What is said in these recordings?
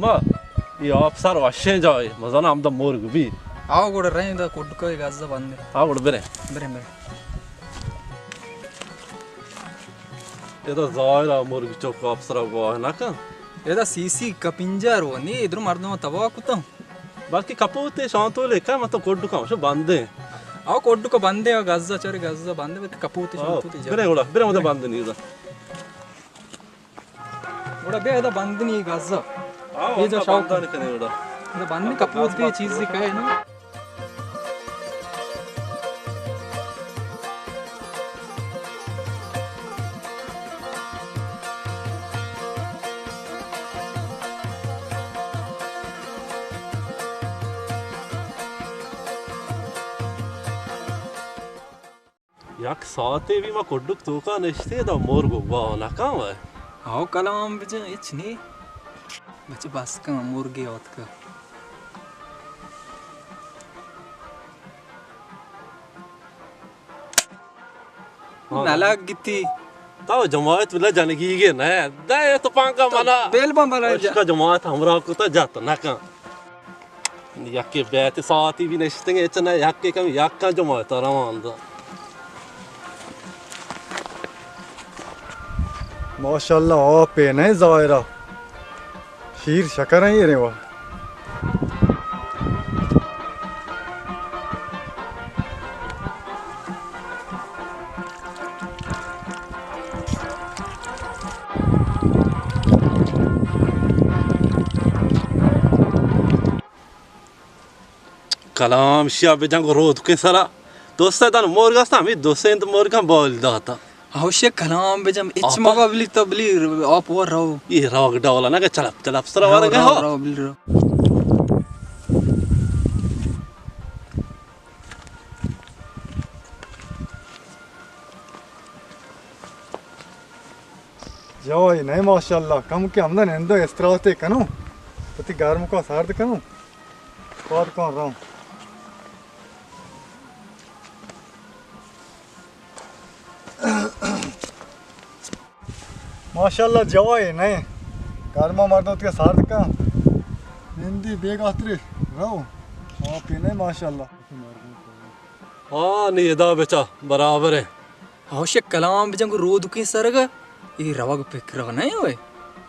ما، اے آپسر وشیں جاہے، مزن ہمدا مرگ بی۔ آو گڑا رئیں دا کڈکا گزا بندیں۔ آو گڑا بریں۔ بریں، بریں۔ ادا ظاہرا مرگ چک آپسرا گواہ نہ کن۔ ادا سی سی کپنجا رو نی، ادرو مردم تباہ کتاں۔ بلکہ کپوتے شانتولے کن، مطلب کڈکا شو بندیں۔ آو کڈکا بندیں، گزا چرے گزا بندیں، بلکہ کپوتے آو، شانتولے جا۔ بریں گڑا، بریں ادا بندیں ادا۔ گڑا بیا ادا بندنی گزا۔ آو، اے جا ادا شاو بندن کنے گڑا۔ ادا بندنی کپوت بے چیزے کئے نا۔ یک ساعتے بی ما کڈک توکا نشتے دا مرگ گواہ نہ کن وے۔ ہاو کلام بجن ہچ نی۔ بچہ بس کن مرگے آتکا۔ ہاں۔ نلگ گتی۔ تو جماعت بلا جنگی گے نہ۔ دے تو پانکا منا۔ بیل بم بلا۔ اشکا جماعت ہمراہ کو تو جات نہ کن۔ یکے بیت ساعتی بی نشتنگے، چہ نہ یکے کم یکاں جماعت روان دا۔ ماشاءاللہ، آپ نہ ظاہرا، شیر شکر ہیں یہ روا۔ کلام شیا بجنگ رودکیں سرا۔ دوست دان مرگ است، ہمیں دو سینت مرگاں بال داتا۔ ہوشے کلام بجم، اچ مگا بلی تو بلی آپ ور رو۔ یہ روگ ڈولا نگا چلپ چلپ سرا ورگے ہو۔ رو، بلی رو۔ جوائے نئے ماشاءاللہ، کم کہ ہمدا نندو استراحتے کنو، پتی گرم کو سرد کنو، پاد کن رو۔ ماشاءاللہ جوائے نئے، گرما مردم تکے سرد کن، نندی بیگاہ تری رو، آپی نئے ماشاءاللہ۔ ہاں، نی ادا بچا برابر ہے۔ ہوش کلام بجنگ رودکیں سرگا، اے روگ پکرا نہ ہوئے۔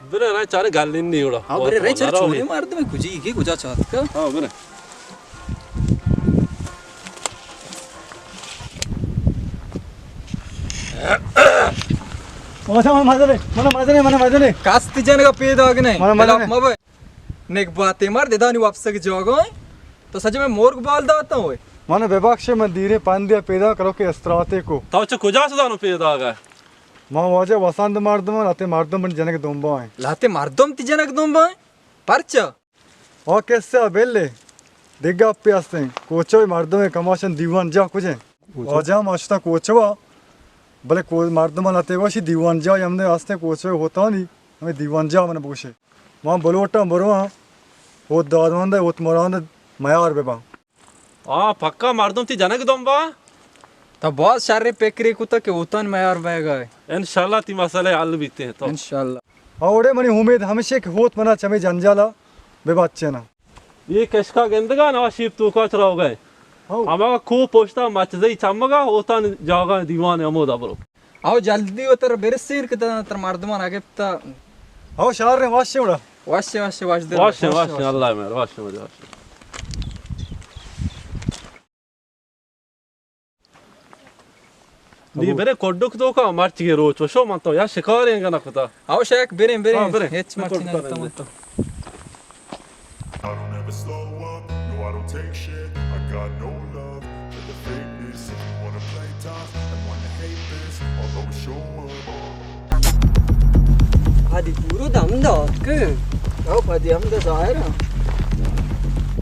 برے رے چارے گل نہیں اڑا۔ ہاں، برے رے چارے چونے مردم کجی کی کجا چاتکا۔ ہاں، برے۔ اوسا من مزنے، من مزنے، من مزنے۔ کاست جنگا پیدا گنے۔ من مزنے۔ مبے۔ نیک باتے مرد، ادانی واپسگ جاگا ہیں۔ تو سجے میں مرگ بال داتا ہوئے۔ من ببخشے، من دیرے پندیا پیدا کرو کہ استراتے کو۔ تو چہ کجا سدانو پیدا گئے؟ ما واجہ وسند مردم، لاتے مردم من جنگ دنبا ہیں۔ لاتے مردم تی جنگ دنبا ہیں؟ پرچا؟ آ کسہ بلے، دگہ اپی ہستیں، کوچوی مردمے کماشن دیوان جا کجیں؟ واجہ ما شتا کوچوا، بلے کو-، مردم لاتے گوشی دیوان جا ہمدے ہستیں کوچوی ہوتانی، ہمیں دیوان جا من بگوشے۔ ما بلوٹاں برواں، ہوت دادمند ہوت مراد میار بباں۔ آ، پکا مردم تی جنگ دنبا؟ تا باز شر پکرے کتا کہ اوتان میار بیگا۔ انشاءاللہ تی مسئلہ حل بیتے ہیں تو۔ انشاءاللہ۔ اوڑے منی امید ہمیشہ کہ ہوت منا چمے جنجالا ببچینا۔ یہ کشکا گندگا نوا شیپ توکا چراو گئے۔ ہاں۔ ہما کو پوشتا مچزئی چمگا اوتان جاگا دیوان امودا برو۔ او جلدی و تر برسیر کہ تر مردمان اگپتا۔ او شار نے واشے وڑا۔ واشے، واشے، واش دل۔ واشے، واشے، واشے۔ اللہ مہر، واشے، واشے، واشے۔ نی برے کڈک توکا مرچی روچ وشو من تو یا شکاریں گنا کتا۔ او شیک بریں، بریں۔ ہاں، بریں۔ ہچ مرچی نہ تو من تو۔ I don't ever slow up, no, I don't take shit. I got no love for the fakeness. If you wanna play tough and wanna hate this, I'll always show up. پدی پورو دم دات کہ؟ او پدی ہم دے ظاہر ہے۔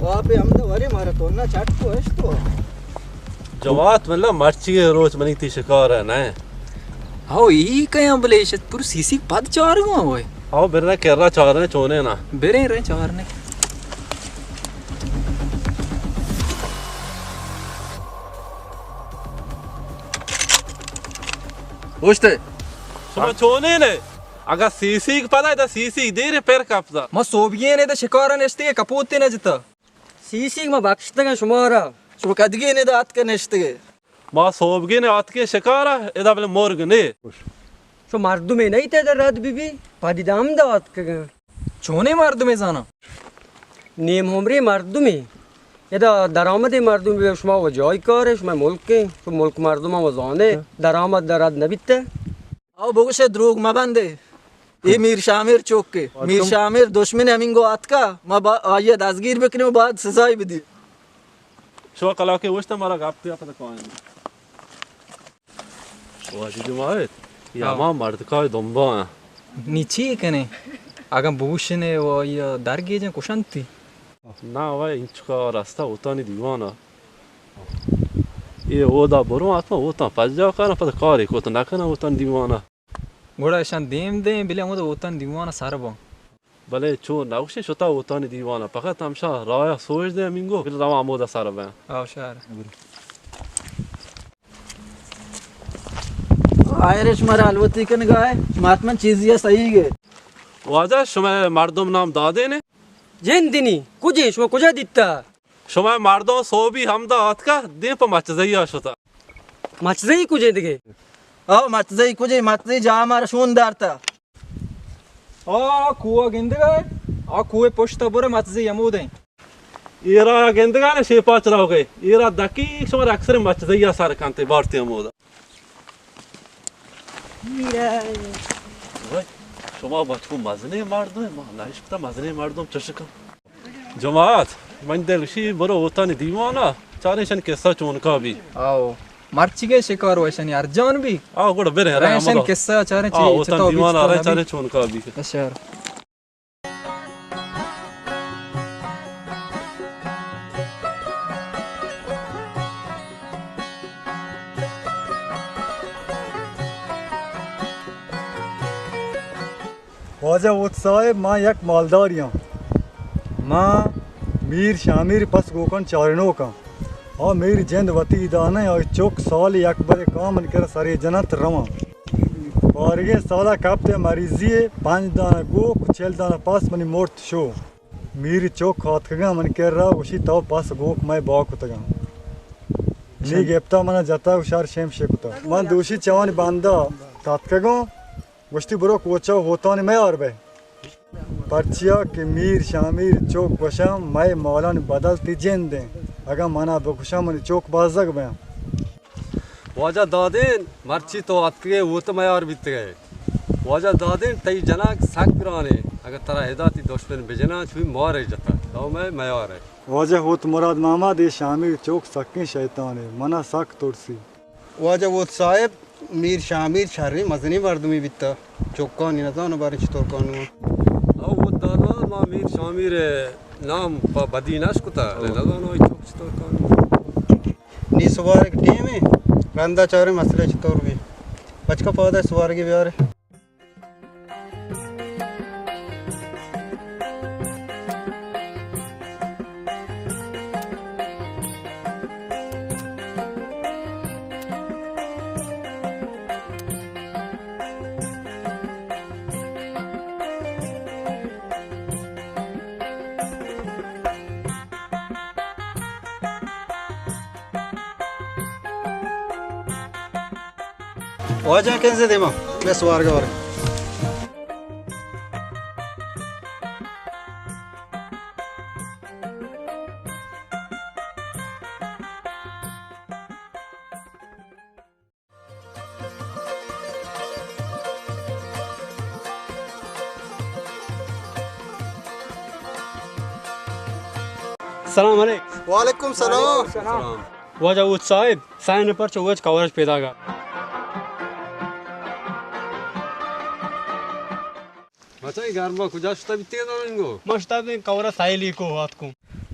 او آپ ہم دے ورے مارا تو نہ چٹ کو اشتو۔ جوات ملا مرچی روچ منی تی شکار ہے نہ۔ ہو، ای کیا بلے شت پور سی سی پد چار گو ہوئے۔ ہو، برنا کرا چارنے چونے نا۔ برے رے چارنے۔ اوشتے۔ شما چونے نے؟ اگاں سیسیگ پدا ادا سیسیگ دیر پر کپتا۔ ما سوبگین ادا شکارا نشتگے کپوتے نہ جتا۔ سیسیگ ما بخشتگاں شمارا۔ شما کدگین ادا اتک نشتگے؟ ما سوبگین اتکیں شکارا، ادا بلے مرگ نے۔ شو مردمے نہ ایت ادا رد بی بی، پدی دم دات کگن۔ چونیں مردمے زاناں؟ نیم عمریں مردمے۔ ادا درآمدیں مردم بی، شما و جای کارے، شما ملکیں، شو ملک مردم و زانے، درآمد در رد نبیتے۔ او بگوشے دروگ مبندے۔ اے میر شامیر چوکے۔ میر شامیر دشمن ہمینگو آتکا، ما با آئی دزگیر بکنیں و بعد سزای بدی۔ شو کلاکے وشتا مارا گپ یا پتہ کائیں۔ واجی جماعت، یا ہاں۔ ما مردکای دنبا ہیں۔ نی چی کنے؟ اگاں بوشنے و یا درگیجن کشنتی؟ نا وای، انچکا رستہ اوتانی دیوانا۔ اے اودا برو آتما اوتان پجا کنا، پتہ کاری کت نکنا اوتان دیوانا۔ گڑا اشان دیم دیں، بلے ہمود اوتان دیوانا سر بان۔ بلے چو نگوشیں شتا اوتانی دیوانا، فقط ہمشا رایا سوج دیں ہمینگو، بلے رواں ہمودا سر بیں۔ آو شہر۔ آئرش مرا الوتی کنگا ہے، ماتمن چیزی ہے صحیح گے۔ واجہ شما مردم نام دادے نے؟ جندنی، کجے شما کجا دیتا؟ شما مردم سوبی ہمدا آتکا، دیم پہ مچزئی آ شتا۔ مچزئی کجے دگے؟ آو مچزئی کجے، مچزئی جا مارا شون دارتا۔ آ کوہ گندگا ہے؟ آ کوہ پشت برے مچزئی ہمودیں۔ ایرا گندگا نے شیپا چراوگے۔ ایرا دقیق شما اکثر مچزئی آ سر کنتے بارتے ہمودا۔ وای، شما بچکو مزنیں مردم، ما نہ اشکتا مزنیں مردم چشکا۔ جماعت، من دل شی برو اوتانی دیوانا، چاریں شن قصہ چونکا بی۔ آو، مرچی کے شکار و شنی ارجان بی۔ آو، گڑا برے، رے رے شن ہمدا۔ قصہ چاریں آو، چی اوتان چتا دیوانا، رے بیستا چاریں نبی۔ چونکا بی۔ اشار۔ واجہ وت صاحب، ما یک مالداری آں۔ ما میر شامیر پس گوکن چارینوک آں۔ آ میر جند وتی دانہ آئی چک سال یک برے کام من کر سرے جنت رواں۔ پارگیں سالا کپت مریضی، پنج دانہ گوک، چل دانہ پس منی مرت شو۔ میر چک آتکگاں من کرا گوشی تو پس گوک مئے با کتگاں۔ نی گپتا منا جتا و شر شم شکتا۔ من دوشی چوانی بندا تاتکگاں۔ گوشتی، برو کوچہ و ہوتانی میار بئے۔ پرچیا کہ میر شامیر چک گوشاں، مئے مالانی بدل تی جند انت۔ اگاں منا بکشاں، منی چک بزگ بیاں۔ واجہ دادین، مرچی تو اتکگئے، ہوت میار بیتگئے۔ واجہ دادین، تئی جنگ سک گرانے۔ اگاں ترا ادا تی دشمن بجناں، چوی مارے جتا۔ تو مئے میارے۔ واجہ ہوت مراد محمد، اے شامیر چک سکیں شیطانے۔ منا سک ترسی۔ واجہ وت صاحب، میر شامیر شریں مزنیں مردمے بیتا۔ چکانی نزاناں باریں چطور کانواں۔ او وت دانا، ما میر شامیر نام پہ بدی نشکتا، نزاناں آئی چک چطور کانواں۔ نی سوارگ ٹیم ایں، رندا چاریں مسئلہ چطور بی۔ بچکا پادا سوارگی بیارے۔ واجہ کنزے دیما، بے سوارگا ورے۔ سلام علیکم۔ وعلیکم سلام۔ سلام۔ واجہ اوت صاحب، سائن پر چو وچ کورج پیدا گا۔ بچائی گرما کجا شتا بیتے داننگو؟ ما شتا بیں کورا سائلی کو آتکوں۔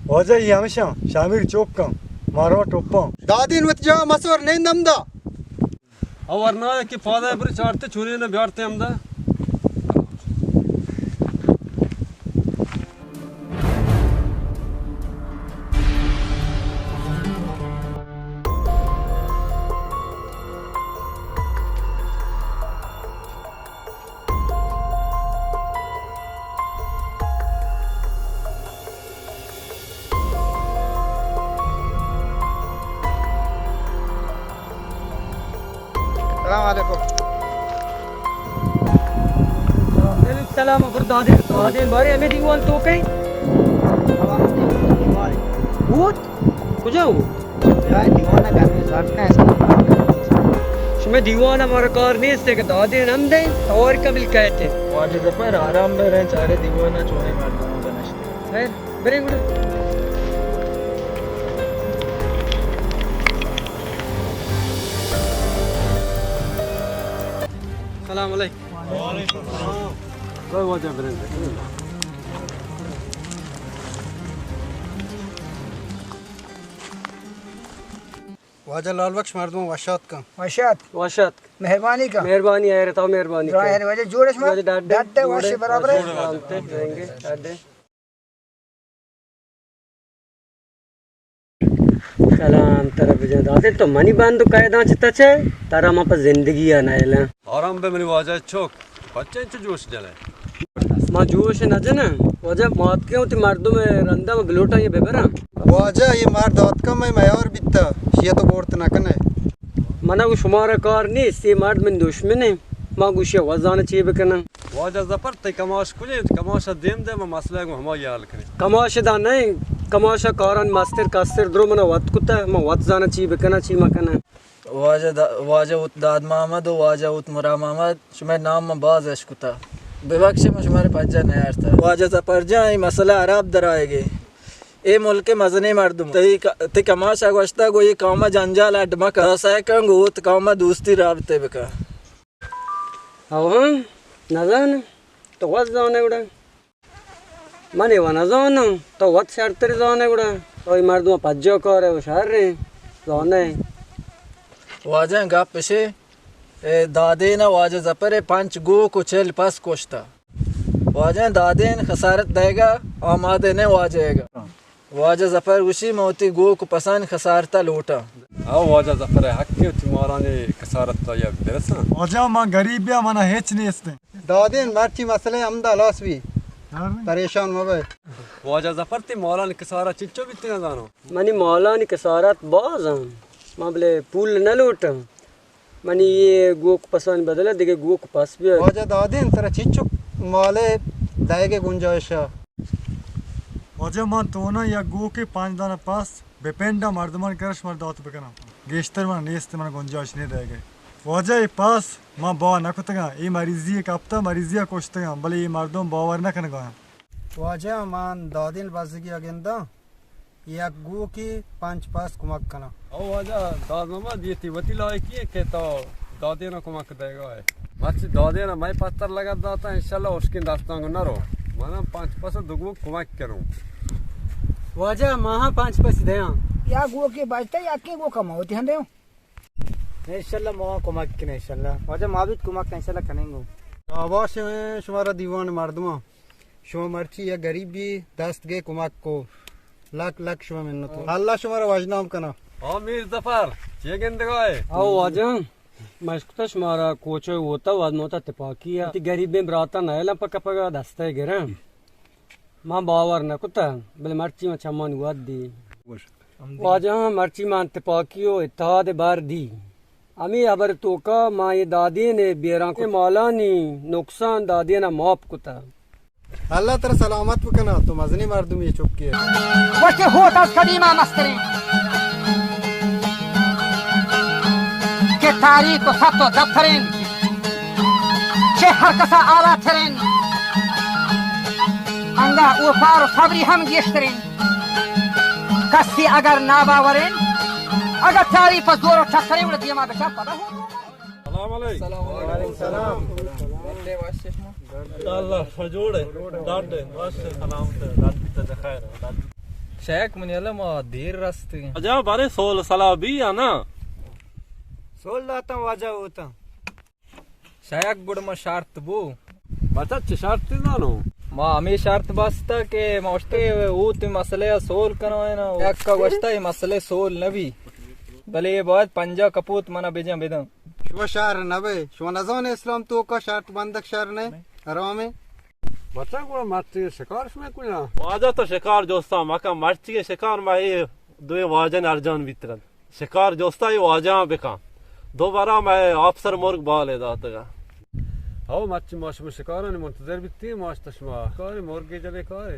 واجہ ای ہمشاں شامیر چوک کن، ماروا ٹوپاں۔ دادین وت جا مسور نین دمدا۔ او ورنا کہ پادا بر چارتے چونے نہ بیارتے ہمدا۔ سلام اکبر دادے، دادے بارے ہمیں دیوان تو کہیں؟ بوت؟ کجا ہو؟ شمے دیوان ہمارا کار نیست ہے کہ دادے نم دیں، توار قبل کہتے۔ واجہ ظفر، آرام بے رہیں، چارے دیوان چونے مردم بنشتے۔ خیر، بریں گڑا۔ سلام علیکم۔ واجہ لال بخش، مردم وش آتکاں۔ وش آتک۔ وش آتک۔ مہربانی کن۔ مہربانی، حیرت، مہربانی کن۔ واجہ جوڑ اش ما؟ واجہ ڈاڈ، ڈاڈ، وش برابر۔ سلامت رہیں، ڈاڈ۔ سلام ترا بجن دادے، تو منی بند و قیداں چہ تچے، ترا من پہ زندگی ء نئیلاں۔ آرام بے منی واجہ چک، پچے انچو جوش جنے؟ ما جوش نہ جناں واجہ، ما آتکیں وتی مردم رندا ما بلوٹاں یہ ببراں۔ واجہ، یہ مرد آتکا مئے میار بیتا، شیئے تو بورت نہ کنے۔ منا گو شمارا کار نیست، یہ مرد من دشمنے، ما گوشی وزانہ چی بکناں۔ واجہ ظفر، تئی کماش کجا انت؟ کماش ء دیم دے، ما مسئلہ گوں ہمائی حل کنیں۔ کماش ادا نہ انت، کماش ء کارانی مستر کستر درو منا وت کتہ، من وت زاناں چی بکناں، چی مکناں۔ واجہ دا-، واجہ وت داد محمد و واجہ وت مراد محمد، شمئے نام من باز اش کتہ۔ ببخشے، من شمارا پجا نیارتہ۔ واجہ ظفر جان، اے مسئلہ ہراب درآیگے۔ اے ملک ء مزنیں مردم۔ تئی ک-، تئی کماش ء گوشتہ گوں اے قوم ء جنجال اڈ مکن۔ تو سعی کن گوں وت قوم ء دوستی رابطے بکن۔ او ہاں، نزاناں۔ تو وت زانئے گڑا۔ من اے و نزاناں۔ تو وت شرتر زانئے گڑا۔ تو اے مردم پجا کارئے و شریں۔ زانئے۔ واجہ گپ اشے، اے دادین ء واجہ ظفر ء پنچ گوک و چل پس کشتہ۔ واجہ دادین خسارت دئیگا آمادہ نہ واجہ ئیگا۔ واجہ ظفر گوشی، من وتی گوک و پسانی خسارتا لوٹاں۔ او واجہ ظفر ء حق ء وتی مالانی کسارت ء یک برساں۔ واجہ من گریب بیاں، منا ہچ نیست۔ دادین مرچی مسئلہ ہمدا ہلاس بی۔ پریشان مبئے۔ واجہ ظفر، تئی مالانی کسارت چنچو بیتگاں زانو؟ منی مالانی کسارت باز انت، من بلے پول نہ لوٹاں۔ منی اے گوک پسانی بدل ء دگہ گوک پس بیار۔ واجہ دادین، ترا چنچک مال ء دئیگ ء گنجائش ء؟ واجہ من توناں یک گوکے پنچ دانہ پس بہ پنڈ ء مردمانی کرا شمارا دات بکناں۔ گیشتر من نیست، من گنجائش نہ دئیگ ء۔ واجہ اے پس من بہا نہ کتگاں، اے مریضی ء کپتہ، مریضی ء کشتگاں، بلے اے مردم باور نہ کنگا انت۔ واجہ من دادین بزگی ء گنداں۔ یک گوکے پنچ پس کمک کناں۔ او واجہ داد محمد، یہ تئی وتی لائقی ہے کہ تو دادینا کمک دئیگا ہے۔ مرچی دادینا مئے پتر لگت داتا، انشاءاللہ اشکیں دستاں گوں نہ رو۔ منا پنچ پس دو گوک کمک کنوں۔ واجہ ماہاں پنچ پس دیاں۔ یا گوکے بچتا، یا کیں گوکا ما ہوتی ہم دیوں۔ انشاءاللہ ما کمک کنیں، انشاءاللہ۔ واجہ ما بیت کمک انشاءاللہ کنیں گوں۔ شاباش ہیں شمارا دیوان مردماں۔ شما مرچی یک گریبی دست گے کمک کو۔ لک لک شما منت۔ اللہ شمارا وژنام کنا۔ ہاں میر ظفر، چے گندگائے؟ او واجہ، مشکتا شمارا کوچہ ہوتا، واد موتا تپاکی ہے۔ تی گریبیں براتا نہلا پکا پگا دستے گرن۔ من باور نہ کتہ، بلے مرچی من چمانی وت دی۔ واجہ، مرچی من تپاکی و اتحاد بر دی۔ ہمے ہبر توکا ما اے دادین ء بیران کو مالانی نقصان دادین ء معاف کتہ۔ اللہ ترا سلامت بکنات، تو مزنی مردمی چکے۔ وشے ہوت از قدیما مسترین، کہ تاریخ و ثبت و دفترین، چہ ہر کسا اعلیٰ ترین۔ انگا اوپار و صبری ہم گیشترین۔ کسی اگر ناباورین، اگر تعریف زور و ٹکرے گڑا دیما بچار پدا ہو۔ سلام علیکم۔ سلام علیکم۔ سلام۔ اللہ سجوڑے، ڈاڈے، واسے سلامت، ڈاڈ بیتا جخیر، ڈاڈ۔ شیخ منی اللہ ما دیر رستی۔ اجا بارے سول سلا بی یا نا؟ سول داتا واجہ ہوتا۔ شاید گڑ ما شرط بو۔ بچا چہ شرط زانو؟ ما ہمیں شرط بستا کہ ما اشتے اوت مسئلہ سول کنو ہے نا۔ یک کا گوشتا یہ مسئلہ سول نبی۔ بلے یہ باید پنجاہ کپوت منا بجن بدن۔ شما شر نبے، شما نزان اسلام توکا شرط بندگ شر نے، حرامے۔ بچا گڑا مرچی شکار شما کجا؟ واجہ تو شکار جوستا مکن، مرچی شکار ما اے دوئے واجہ ارجان بیترن۔ شکار جوستا اے واجہ بکن۔ دو برا مئے آپسر مرگ بالے داتگا۔ ہو، مرچی ما شما شکارانی منتظر بیتیں، ما اشتا شما کارے، مرگے جنے کارے۔